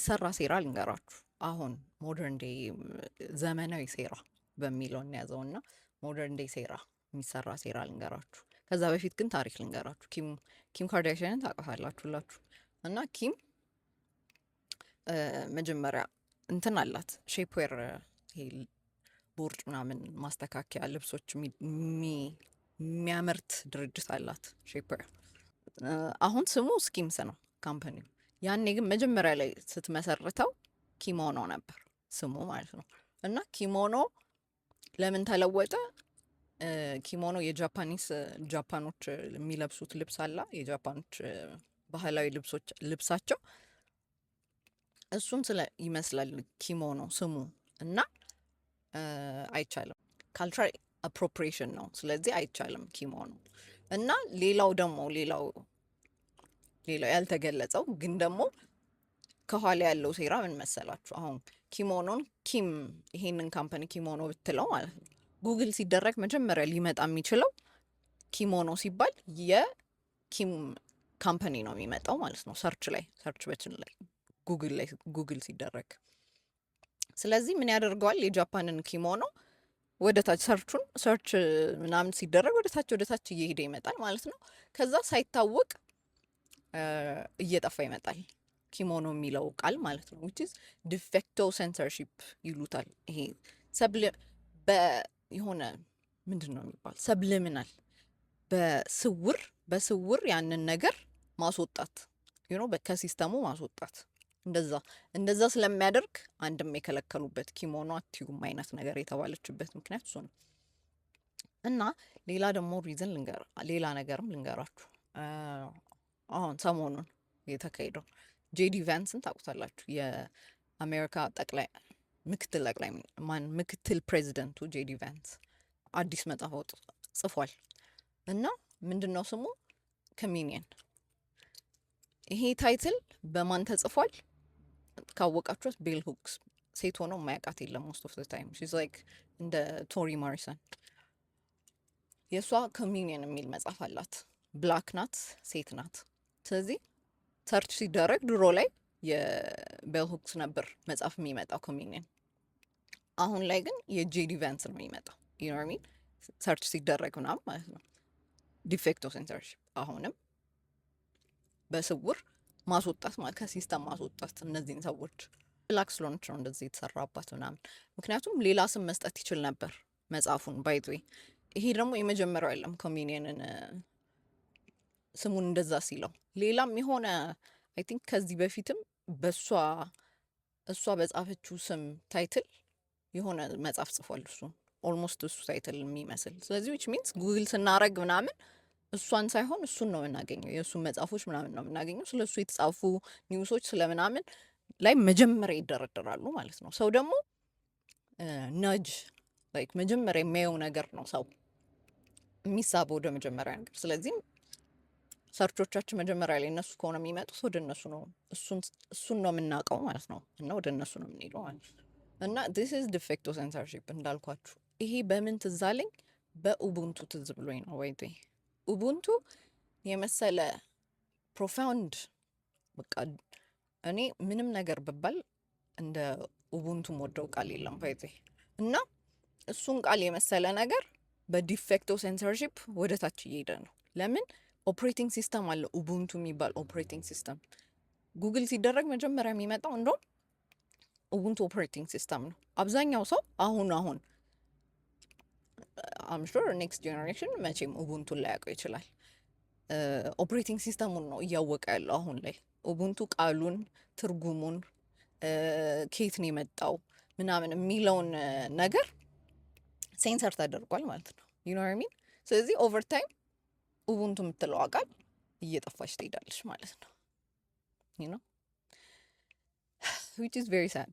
የሚሰራ ሴራ ልንገራችሁ። አሁን modern day፣ ዘመናዊ ሴራ በሚለው እንያዘው እና modern day ሴራ፣ የሚሰራ ሴራ ልንገራችሁ። ከዛ በፊት ግን ታሪክ ልንገራችሁ። ኪም ካርዳሽያንን ታውቃታላችሁ ሁላችሁ። እና ኪም መጀመሪያ እንትን አላት፣ shapewear፣ ይሄ ቦርጭ ምናምን ማስተካከያ ልብሶች የሚያመርት ድርጅት አላት፣ shapewear። አሁን ስሙ Skims ነው company ው። ያኔ ግን መጀመሪያ ላይ ስትመሰርተው ኪሞኖ ነበር ስሙ ማለት ነው። እና ኪሞኖ ለምን ተለወጠ? ኪሞኖ የ Japanese፣ ጃፓኖች የሚለብሱት ልብስ አላ፣ የጃፓኖች ባህላዊ ልብሶች፣ ልብሳቸው እሱን ስለ ይመስላል ኪሞኖ ስሙ እና አይቻልም። Cultural appropriation ነው። ስለዚህ አይቻልም ኪሞኖ። እና ሌላው ደግሞ ሌላው ያልተገለጸው ግን ደግሞ ከኋላ ያለው ሴራ ምን መሰላችሁ? አሁን ኪሞኖን ኪም ይሄንን company ኪሞኖ ብትለው ማለት ነው፣ ጉግል ሲደረግ መጀመሪያ ሊመጣ የሚችለው ኪሞኖ ሲባል የኪም company ነው የሚመጣው ማለት ነው። Search ላይ፣ search button ላይ፣ ጉግል ላይ ጉግል ሲደረግ። ስለዚህ ምን ያደርገዋል? የጃፓንን ኪሞኖ ወደ ታች search ኡን search ምናምን ሲደረግ ወደ ታች እየሄደ ይመጣል ማለት ነው። ከዛ ሳይታወቅ እየጠፋ ይመጣል ኪሞኖ የሚለው ቃል ማለት ነው። Which is de facto censorship ይሉታል። ይሄ የሆነ ምንድን ነው የሚባል subliminal፣ በስውር በስውር ያንን ነገር ማስወጣት፣ ከ system ኡ ማስወጣት። እንደዛ ስለሚያደርግ አንድም የከለከሉበት፣ ኪሞኖ አትዩም አይነት ነገር የተባለችበት ምክንያት እሱ ነው። እና ሌላ ደግሞ reason ልንገር፣ ሌላ ነገርም ልንገራችሁ። አሁን ሰሞኑን የተካሄደው ጄዲ ቫንስን ታውቁታላችሁ። የአሜሪካ ጠቅላይ ምክትል ጠቅላይ ማን ምክትል ፕሬዚደንቱ ጄዲ ቫንስ አዲስ መጽሐፍ ጽፏል እና ምንድን ነው ስሙ? Communion። ይሄ title በማን ተጽፏል ካወቃችኋት Bell Hooks። ሴት ሆነው የማያውቃት የለም። Most of the time she's like እንደ ቶሪ ሞሪሰን። የእሷ Communion የሚል መጽሐፍ አላት። Black ናት፣ ሴት ናት። ስለዚህ search ሲደረግ ድሮ ላይ የ Bell Hooks ነበር መጽሐፍ የሚመጣው Communion። አሁን ላይ ግን የጄዲ ቫንስ ነው የሚመጣው። You know what I mean? Search ሲደረግ ምናምን ማለት ነው። ዲፌክቶ ሴንሰርሺፕ፣ አሁንም በስውር ማስወጣት ማለት ከ system ማስወጣት እነዚህን ሰዎች። Black ስለሆነች ነው እንደዚህ የተሰራባት ምናምን። ምክንያቱም ሌላ ስም መስጠት ይችል ነበር መጽሐፉን፣ by the way። ይሄ ደግሞ የመጀመሪያው አይደለም Communion ን ስሙን እንደዛ ሲለው። ሌላም የሆነ I think ከዚህ በፊትም በእሷ እሷ በጻፈችው ስም title የሆነ መጽሐፍ ጽፏል እሱ፣ almost እሱ title የሚመስል። ስለዚህ which means ጉግል ስናረግ ምናምን እሷን ሳይሆን እሱን ነው የምናገኘው። የእሱን መጽሐፎች ምናምን ነው የምናገኘው። ስለ እሱ የተጻፉ news ኦች ስለምናምን ላይ መጀመሪያ ይደረደራሉ ማለት ነው። ሰው ደግሞ nudge like መጀመሪያ የሚያየው ነገር ነው ሰው የሚሳበው ወደ መጀመሪያ ነገር። ስለዚህም search ኦቻችን መጀመሪያ ላይ እነሱ ከሆነ የሚመጡት ወደ እነሱ ነው፣ እሱን ነው የምናውቀው ማለት ነው እና ወደ እነሱ ነው የምንሄደው ማለት ነው። እና this is de facto censorship እንዳልኳችሁ። ይሄ በምን ትዝ አለኝ? በኡቡንቱ ትዝ ብሎኝ ነው። ወይ ኡቡንቱ የመሰለ profound፣ በቃ እኔ ምንም ነገር ብባል እንደ ኡቡንቱ ምወደው ቃል የለም by the way። እና እሱን ቃል የመሰለ ነገር በዲፌክቶ ሴንሰርሺፕ ወደ ታች እየሄደ ነው። ለምን? Operating system አለ፣ ኡቡንቱ የሚባል operating system። ጉግል ሲደረግ መጀመሪያ የሚመጣው እንደውም ኡቡንቱ operating system ነው። አብዛኛው ሰው አሁን አሁን፣ I'm sure next generation መቼም ኡቡንቱን ላያውቀው ይችላል። Operating system ኡን ነው እያወቀ ያለው አሁን ላይ። ኡቡንቱ ቃሉን፣ ትርጉሙን፣ ከየት ነው የመጣው ምናምን የሚለውን ነገር ሴንሰር ተደርጓል ማለት ነው። You know what I mean? ስለዚህ over time ኡቡንቱ የምትለው ቃል እየጠፋች ትሄዳለች ማለት ነው። Which is very sad,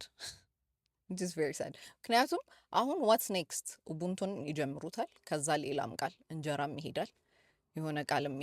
which is very sad። ምክንያቱም አሁን what's next? ኡቡንቱን ይጀምሩታል፣ ከዛ ሌላም ቃል እንጀራም ይሄዳል፣ የሆነ ቃልም።